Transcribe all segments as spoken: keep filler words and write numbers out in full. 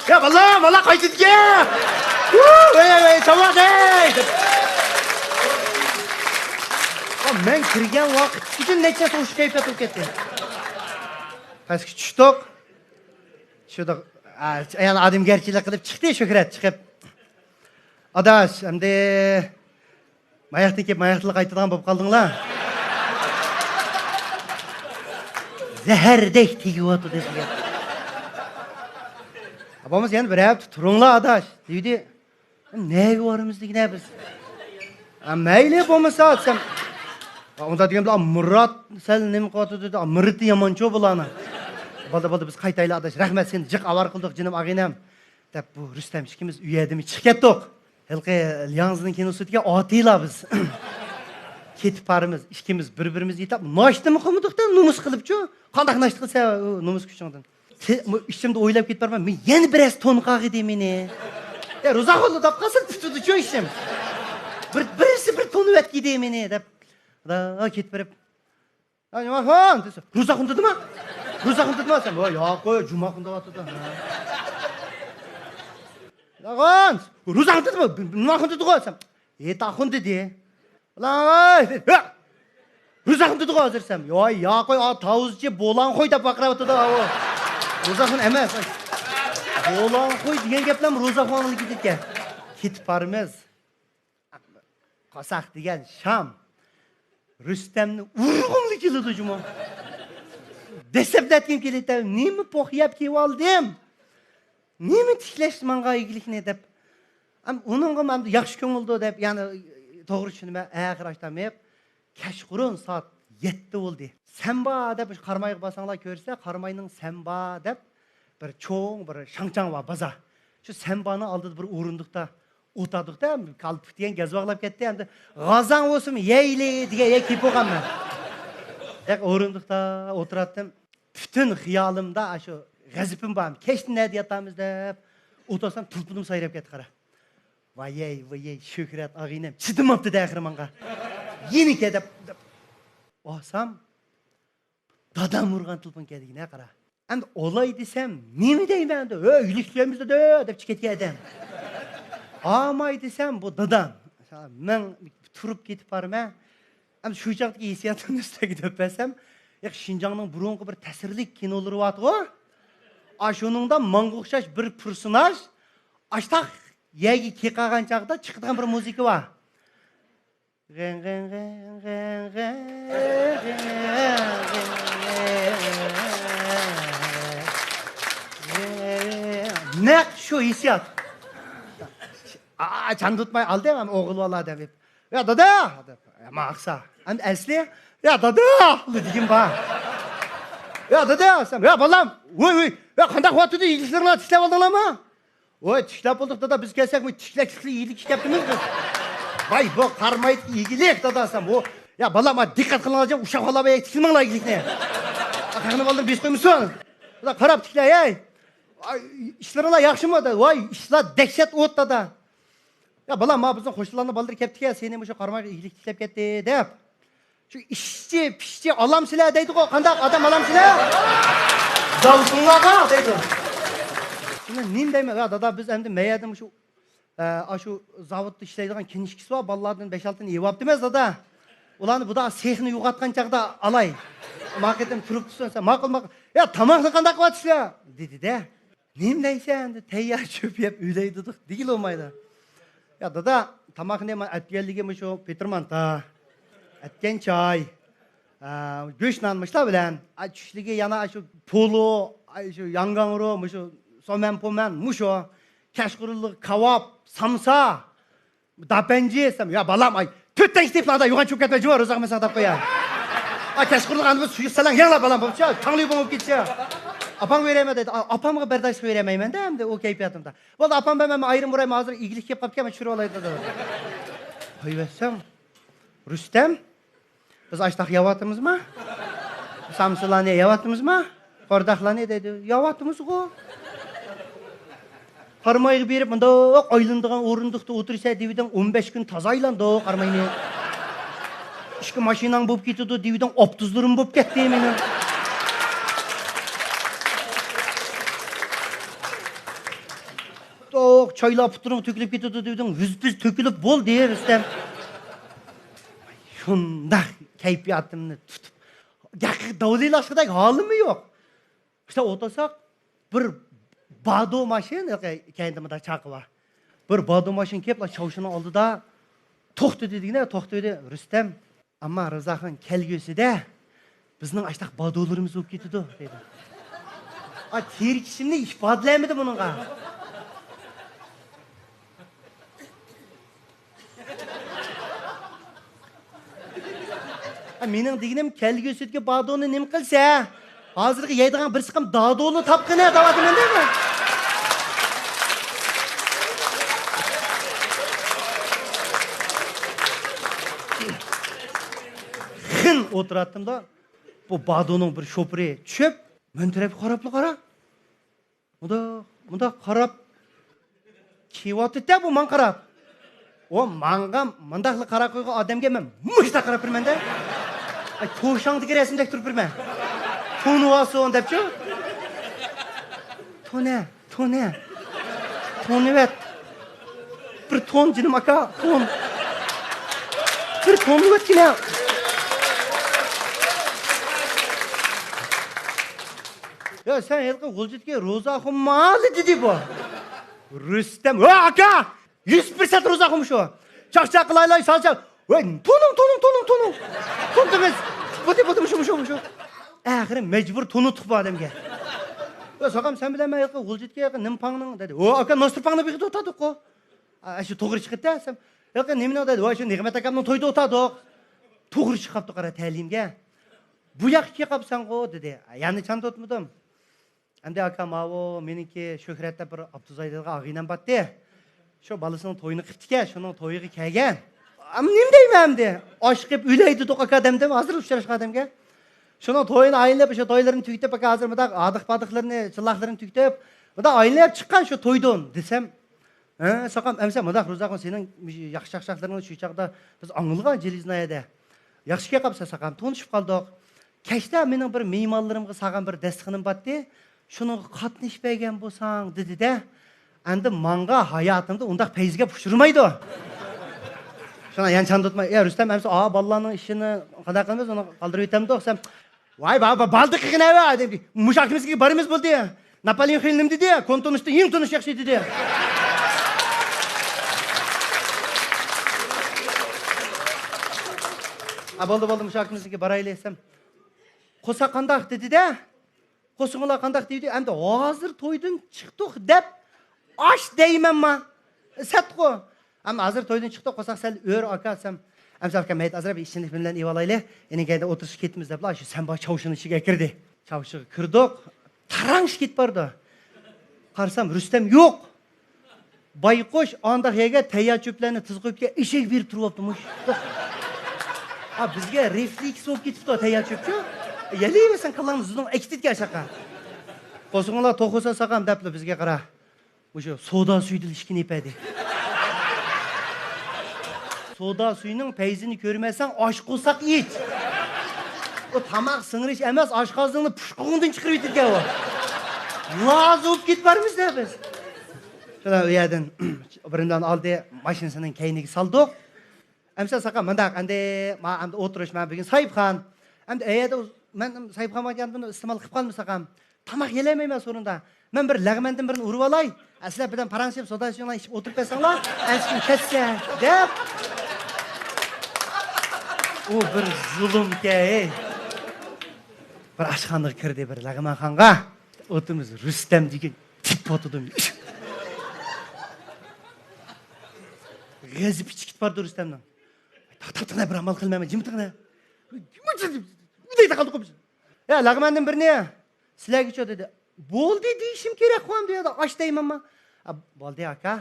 يا بالام، بالا قايتىدىكەن. ۋەي، ۋەي، چاۋاق، ھەي! مەن كىرگەن ۋاقىت ئۈچۈن نەچچە سوغۇش كەيپىيات بولۇپ كەتتى. پەسكە چۈشتۇق. چۈشتۇق. ئا، يەنە ئادەمگەرچىلىك قىلىپ چىقتى شۆھرەت چىقىپ. ئاداش، ئەمدى ماياقتىن كېلىپ ماياقتىلا قايتىدىغان بولۇپ قالدىڭلار. زەھەردەك تېگىۋاتىدۇ سىزگە. بولمىسا يەنە بىر ھەپتە تۇرۇڭلار ئاداش دېدى. نەگە بارىمىز دېگىنە بىز. ئا، مەيلى بولمىسا دېسەم. ئا، ئۇندا دېگەن بىلەن مۇرات سەل نېمە قىلىۋاتىدۇ دېدى. ئا، مۇرىتى يامانچۇ بۇلارنىڭ. بولدى، بولدى، بىز قايتايلى ئاداش. رەھمەت، سېنى جىق ئاۋارە قىلدۇق جېنىم ئاغىنەم. دەپ بۇ رۇستەم ئىككىمىز ئۆيەردىمۇ چىقىپ كەتتۇق. ھېلىقى لياڭزىنىڭ كىنوسىدىكى ئاتىلا بىز. كېتىپ بارىمىز، ئىككىمىز بىر-بىرىمىزگە يېتىپ، ناشتىمۇ قىلمىدۇق-تە، نومۇس قىلىپچۇ. قانداق ناشتا قىلسا، ئۇ نومۇس كۈچىڭدىن. تې-، مۇ-، ئىچىمدە ئويلاپ كېتىپ بارىمەن، مەن يەنە بىرەرسى تونۇپ قالغىدى مېنى. يا، روزاخۇندا دەپ قالسا تۇتىدۇچۇ ئىچىم. بىر، بىرسى بىر تونۇۋەتكىدى مېنى دەپ. لا، كېتىپ بېرىپ، «ھە، جۇماخۇن!» دېسە، «روزاخۇن دېدىما؟ روزاخۇن دېدىما؟» دېسەم، «ھوي، ياق، قوي، جۇماخۇن دەۋاتىدۇ.» «ھە.» «جۇماخۇن! روزاخۇن دېدىما؟ نېماخۇن دېدىغۇ؟» دېسەم، «ھېيتاخۇن دېدى.» «ئۇلاڭاي!» دېدى. «ھە! روزاخۇن دېدىغۇ ھازىر» دېسەم، «ھوي، ياق، قوي، ئا، تاۋۇزچى بولان قوي دەپ ۋارقىراۋاتىدۇ، ئاۋۇ.» «روزاخۇن ئەمەس. بولان قوي دېگەن گەپلەرمۇ روزاخۇنغىلا كېتىدىكەن.» كېتىپ بارىمىز. قاساق دېگەن شام. رۇستەمنى ئۇرغۇملا كېلىدۇ جۇمۇ. دەسسەپ نەتكىم كېلىدۇ. نېمە پوخ يەپ كېلىۋالدىم؟ نېمە تىكلەشتى ماڭا ئىگىلىكنى دەپ. ئەم، ئۇنىڭغا مەن ياخشى كۆڭۈلدۇ دەپ، يەنى توغرا چۈشىنىمەن. ئاخىر ئاشتام يەپ، كەچقۇرۇن سائەت يەتتە بولدى. سەنبا دەپ قارامايغا بارساڭلار كۆرسە، قاراماينىڭ سەنبا دەپ بىر چوڭ بىر شاڭچاڭ بار، بازار. شۇ سەنبانىڭ ئالدىدا بىر ئورۇندۇقتا ئولتۇردۇق-دە، كالپۇك دېگەن گەز باغلاپ كەتتى، ئەمدى غازاڭ بولسىمۇ يەيلى دېگەن يەرگە كېلىپ بولغانمەن. ياق، ئورۇندۇقتا ئولتۇراتتىم. پۈتۈن خىيالىمدا ئاشۇ غەزىپىم بار. كەچتە نەدە ياتامىز دەپ ئولتۇرسام، تېلېفونۇم سايراپ كەتتى، قارا. ۋايەي، ۋايەي، شۆھرەت ئاغىنەم، چىدىماپتۇ-دە ئاخىرى ماڭا. يېنىكە دەپ، دەپ ئالسام، دادام ئۇرغان تېلېفون كەلگىنە قارا. ئەمدى ئالاي دېسەم، نېمە دەيمەن ئەمدى؟ ھە، ئىگىلىك تىلەيمىز دېدى، دەپ چىقىپ كەتكەن ئادەم. ئالماي دېسەم، بۇ دادام. مەن تۇرۇپ كېتىپ بارىمەن. ئەمدى شۇ چاغدىكى ھېسسىياتىمنى سىلەرگە دەپ بەرسەم، ياق، شىنجاڭنىڭ بۇرۇنقى بىر تەسىرلىك كىنولىرى بارتىغۇ. ئاشۇنىڭدا ماڭغا ئوخشاش بىر پېرسوناژ ئاشتاق يەرگە كېقىغان چاغدا چىقىدىغان بىر مۇزىكا بار. غەڭ، غەڭ، غەڭ، غەڭ، غەڭ، غەڭ، غەڭ. نەق شۇ ھېسسىيات. ئا، چاندۇرتماي ئالدىم، ئەمما ئوغۇل بالا دەپ. «يا دادا!» دەپ. يا ماقسا. ئەمدى ئەسلى، «يا دادا!» دېگىن بار. «يا دادا!» دېسەم، «يا بالام! ۋوي، ۋوي! يا قانداق قىلىۋاتىدۇ؟ ئىگىلىكلىرىڭلار تىكلەپ ئالدىڭلارمۇ؟» «ۋاي، تىكلەپ بولدۇق دادا، بىز كەلسەكمۇ تىكلەك تىكلى يىلىك كەپتىمىز بىز.» «ۋاي، بۇ قارامايدىكى ئىگىلىك دادا» دېسەم، «ئۇ، يا بالام، ھە، دىققەت قىلىڭلار، ئۇششاق بالا بەك تىكلىمەڭلار ئىگىلىكنى. قېنى بالدىن بېسىپ قويمىسۇن. ئۇلار قاراپ تىكلەي، ھەي. ئاي، ئىشلىرىڭلار ياخشىمۇ؟» دېدى. «ۋاي، ئىشلار دەھشەت ئوت دادا.» «يا بالام، ما بىزنىڭ قوشنىلارنىڭ بالىلىرى كەپتىكەن، سېنى مۇشۇ قارامايغا ئىگىلىك تىكلەپ كەتتى» دەپ. شۇ ئىشچى، پىشچى، ئالامسىلەر دەيدىغۇ، قانداق ئادەم ئالامسىلەر؟ زاۋۇتۇڭلارغا دەيدۇ. شۇنى نېمە دەيمەن؟ يا دادا، بىز ئەمدى مەيەردە مۇشۇ، ئە، ئاشۇ زاۋۇتتا ئىشلەيدىغان كىنىشكىسى بار، بالىلاردىن بەش-ئالتىنى يېۋاپتىمىز دادا. ئۇلارنى بۇدا سېخنى يوغاتقان چاغدا ئالاي. ما قېتىم تۇرۇپ تۇرسۇن سەن. ماقۇل، ماقۇل. يا تاماقنى قانداق قىلىۋاتىسىلەر؟ دېدى-دە. نېمە دەيسەن ئەمدى، تەييار چۆپ يەپ ئۆلەي دېدۇق، دېگىلى بولمايدۇ. يا دادا، تاماقنى مانا ئەتكەنلىكى مۇشۇ پېتىرمانتا، ئەتكەن چاي، ئا، گۆش نان مۇشۇلار بىلەن. ئا، چۈشلۈكى يەنە شۇ پولۇ، ئا، شۇ ياڭگاڭرو، مۇشۇ سومەن پومەن، مۇشۇ. كەچقۇرۇنلۇق كاۋاپ، سامسا. داپەنجى دېسەم، يا بالام، ئاي، تۆت تەڭ ئىشتىپ نادا يوغان چۈشۈپ كەتمە جۇما، روزاڭ مەسەن دەپ قويا. ئا، كەچقۇرۇنلۇق ئاندىن سۈيۈك سالەڭ يەڭلا بالام بولۇپچۇ، تاڭلى بولۇپ كېتىچۇ. ئاپاڭغا بېرەيمەن دەيدۇ. ئا، ئاپامغا بەرداشلىق بېرەلمەيمەن دە ئەمدى ئۇ كەيپىياتىمدا. بولدى، ئاپام بىلەن مەن ئايرىم بورايمەن، ھازىر ئىگىلىك كېلىپ قاپتىكەن، مەن چۈشۈرۈۋالاي دېدى. قويۇۋەتسەم، رۇستەم، بىز ئاشتاق يەۋاتىمىزما؟ سامسىلارنى يەۋاتىمىزما؟ قورداقلارنى دەيدۇ. يەۋاتىمىزغۇ. قارامايغا بېرىپ مۇنداق ئايلىنىدىغان ئورۇندۇقتا ئولتۇرسا دېۋىدىڭ ئون بەش كۈن تازا ئايلاندۇق قاراماينى. ئىككى ماشىناڭ بولۇپ كېتىدۇ دېۋىدىڭ ئاپتۇزلىرىم بولۇپ كەتتى مېنىڭ. يوق، چايلار پۇتۇڭغا تۆكۈلۈپ كېتىدۇ دېدىڭ، ۋىز-پىز تۆكۈلۈپ بولدى، رۇستەم. شۇنداق كەيپىياتىمنى تۇتۇپ، ھەقىقىي داۋالىلاشقۇدەك ھالىمۇ يوق. شۇنداق ئولتۇرساق، بىر بادو ماشىنا، كەينىدە مۇنداق چاقى بار. بىر بادو ماشىنا كېلىپ، چاۋشىنىڭ ئالدىدا توختىدى دېگىنە، توختىدى، رۇستەم. ئەمما رىزاخان كەلگۈسىدە بىزنىڭ ئاشتاق بادولىرىمىز بولۇپ كېتىدۇ، دېدى. ئا، تېرىكىشىمنى ئىپادىلەيمىدى بۇنىڭغا. ئا، مېنىڭ دېگىنىم، كەلگۈسىدىكى بادونى نېمە قىلسا، ھازىرقى يەيدىغان بىر سىقىم دادولى تاپقىنە دەۋاتىمەن دەيمەن. خىن ئولتۇراتتىمدا، بۇ بادونىڭ بىر شوپۇرى چۈشۈپ، مەن تەرەپكە قاراپلا قارا. مۇنداق، مۇنداق قاراپ كېلىۋاتىدۇ-دە بۇ ماڭا قاراپ. ئۇ ماڭا مۇنداقلا قاراپ قويغان ئادەمگە مەن مۇشتاق قاراپ بېرىمەن-دە. ئاي، توشاڭدىكى رەسىمدەك تۇرۇپ بېرىمەن. تونۇۋالسۇن دەپچۇ. تونە، تونە. تونۇۋەت. بىر تون جېنىم ئاكا، تون. بىر تونۇۋەتكىنە. يا، سەن ھېلىقى غۇلجىدىكى روزاخۇن مالى دېدى بۇ. رۇستەم، ۋە ئاكا! يۈز پىرسەنت روزاخۇن شۇ. چاقچاق قىلايلا، سالچاق. ۋە تونۇڭ، تونۇڭ، تونۇڭ، تونۇڭ. تونۇڭ. بولدى، بولدى، مۇشۇ، مۇشۇ، مۇشۇ. ئاخىرى مەجبۇر تونۇتتۇق بۇ ئادەمگە. ۋە ساقام، سەن بىلەن مەن ھېلىقى غۇلجىدىكى ھېلىقى نېمە پاڭنىڭ دېدى. ۋە ئاكا، ناستۇرپاڭنى بېقىپ ئولتۇردۇق-قۇ. ئا، شۇ توغرا چىقىپتۇ دېسەم، ھېلىقى نېمىنىڭ دېدى. ۋە شۇ نېمەت ئاكامنىڭ تويىدا ئولتۇردۇق. توغرا چىقىپتۇ، قارا تەلىيىمگە. بۇ ياققا كېلىپ قاپسەنغۇ دېدى. يەنە چاندۇرتمىدىم. ئەمدى ئاكا، ماۋۇ مېنىڭكى شۆھرەت دەپ بىر ئابدۇزاي دەيدىغان ئاغىنەم بارتتى. شۇ بالىسىنىڭ تويىنى قىپتىكەن، شۇنىڭ تويىغا كەلگەن. ئەم، نېمە دەيمەن ئەمدى؟ ئاشىقىپ ئۆلەي دېدۇق ئاكا دەمدىم، ھازىر ئۇچراشقان ئادەمگە. شۇنىڭ تويىنى ئايلىنىپ، شۇ تويلىرىنى تۈگىتىپ، ئاكا ھازىر مۇنداق ھادىق-پادىقلىرىنى، چىللاقلىرىنى تۈگىتىپ، مۇنداق ئايلىنىپ چىققان شۇ تويدىن دېسەم، ھە، ساقام، ئەمسە مۇنداق روزاخۇن، سېنىڭ ياخشى-ياخشىلىقلىرىڭنى شۇ چاغدا بىز ئاڭلىغان جىلىزنايەدە. ياخشى كەپ قاپسەن ساقام، تونۇشۇپ قالدۇق. كەچتە مېنىڭ بىر مېھمانلىرىمغا سالغان بىر دەستىخىنىم بارتتى. شۇنىڭغا قاتنىشىپ بەرگەن بولساڭ، دېدى-دە. ئەمدى ماڭا ھاياتىمدا ئۇنداق پەيزى گەپ ئۇچرىمايدۇ. شۇڭا يەنە چاندۇرتماي، يا رۇستەم، ئەمسە ئا بالىلارنىڭ ئىشىنى قانداق قىلىمىز، ئۇنى قالدۇرۇۋېتەمدۇق دېسەم، ۋاي، با-، با-، بالدى قىلغىن ئەۋە دەپ، مۇشۇ ئاكىمىزگە بارىمىز بولدى. ناپالېئون خىل نېمە دېدى؟ كونتونۇشتا يېڭى تونۇش ياخشى دېدى. ئا، بولدى، بولدى، مۇشۇ ئاكىمىزنىڭكىگە بارايلى دېسەم، قورساق قانداق دېدى-دە. قورسىقىڭلار قانداق دېدى؟ ئەمدى ھازىر تويدىن چىقتۇق دەپ ئاش دەيمەنما؟ سەتقۇ. ئەمما ھازىر تويدىن چىقتۇق، قورساق سەل ئۆر ئاكا دېسەم، ئەمسە ئاكا مەيت ئازراق بىر ئىچىملىك بىلەن ئېۋالايلى، ئېنىڭ كەينىدە ئولتۇرۇشقا كېتىمىز دەپلا شۇ سەنبا چاۋشىنىڭ ئىچىگە كىردى. چاۋشىغا كىردۇق، تاراڭشىپ كېتىپ بارىدۇ. قارىسام رۇستەم يوق. بايقۇش ئانداق يەرگە تەييار چۆپلەرنى تىزغا قويۇپ كەل، ئېشەك بېرىپ تۇرۇۋاپتۇ مۇشۇ. ھا، بىزگە رېفلېكس بولۇپ كېتىپتۇ تەييار چۆپچۇ. يەلەيۋەرسەڭ كاللاڭنى زۇنۇڭ ئەكېتىدىكەن ئاشاققا. قورسىقىڭلار توق بولسا ساقام دەپلا بىزگە قارا. مۇشۇ سودا سۈيىدىلا ئىككىنى ئېپەدى. سودا سۈيىنىڭ پەيزىنى كۆرمەسەڭ ئاچ قورساق ئىچ. ئۇ تاماق سىڭىرىش ئەمەس، ئاشقازىنىڭنى پۇشقۇغۇڭدىن چىقىرىۋېتىدىكەن ئۇ. لازا بولۇپ كېتىپ بارىمىز-دە بىز. شۇنداق ئۇ يەردىن بىرىملارنى ئالدى، ماشىنىسىنىڭ كەينىگە سالدۇق. ئەمسە ساقا مۇنداق، ئەمدى ما ئەمدى ئولتۇرۇش، مەن بۈگۈن ساھىبخان. ئەمدى ئەيەردە مەن ساھىبخان باركەن بۇنى ئىستېمال قىلىپ قالمىساقام. تاماق يېلەلمەيمەن سورۇندا. مەن بىر لەغمەندىن بىرنى ئۇرۇۋالاي. ئە، سىلەر بىردەم پاراڭشىپ سودا سۈيۈڭلارنى ئىچىپ ئولتۇرۇپ بەرسەڭلار، ئەنسىكىم كەتسە، دەپ. ئۇ بىر زۇلۇمكەن، ھەي. بىر ئاشخانىغا كىردى، بىر لەغمەنخانىغا. ئوتىمىز رۇستەم دېگەن تىپ ئوتىدۇ. غەزىپى چىقىپ بارىدۇ رۇستەمنىڭ. تاق، تاق، تاق، بىر ئامال قىل، مەن جىم تۇرغىن. دەيدۇ قالدى قوپۇش. يا، لەغمەندىن بىرنى سىلەرگىچۇ دېدى. بولدى دېيىشىم كېرەك قۇ، ئەمدى يا ئاش دەيمەنما. ئا، بولدى ئاكا.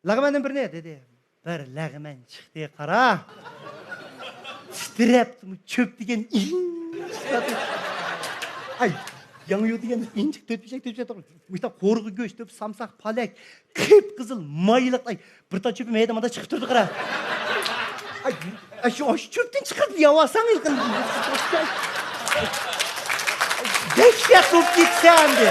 لەغمەندىن بىرنى دېدى. بىر لەغمەن چىقتى قارا. تىترەپ چۆپ دېگەن ئىنچىكە. ئاي، ياڭيۇ دېگەن ئىنچىكە تۆت پىشەك، تۆت پىشەك. مۇشتا قورغا گۆش، تۆپ سامساق، پالەك، قىپقىزىل مايلىق. ئاي، بىر تال چۆپى مەيدە مادا چىقىپ تۇردى قارا. ئاي، ئاي، شۇ، شۇ چۆپتىن چىقىرىپ يەۋالساڭ ھېلىقىنى. دەھشەت بولۇپ كېتىسەن ئەمدى.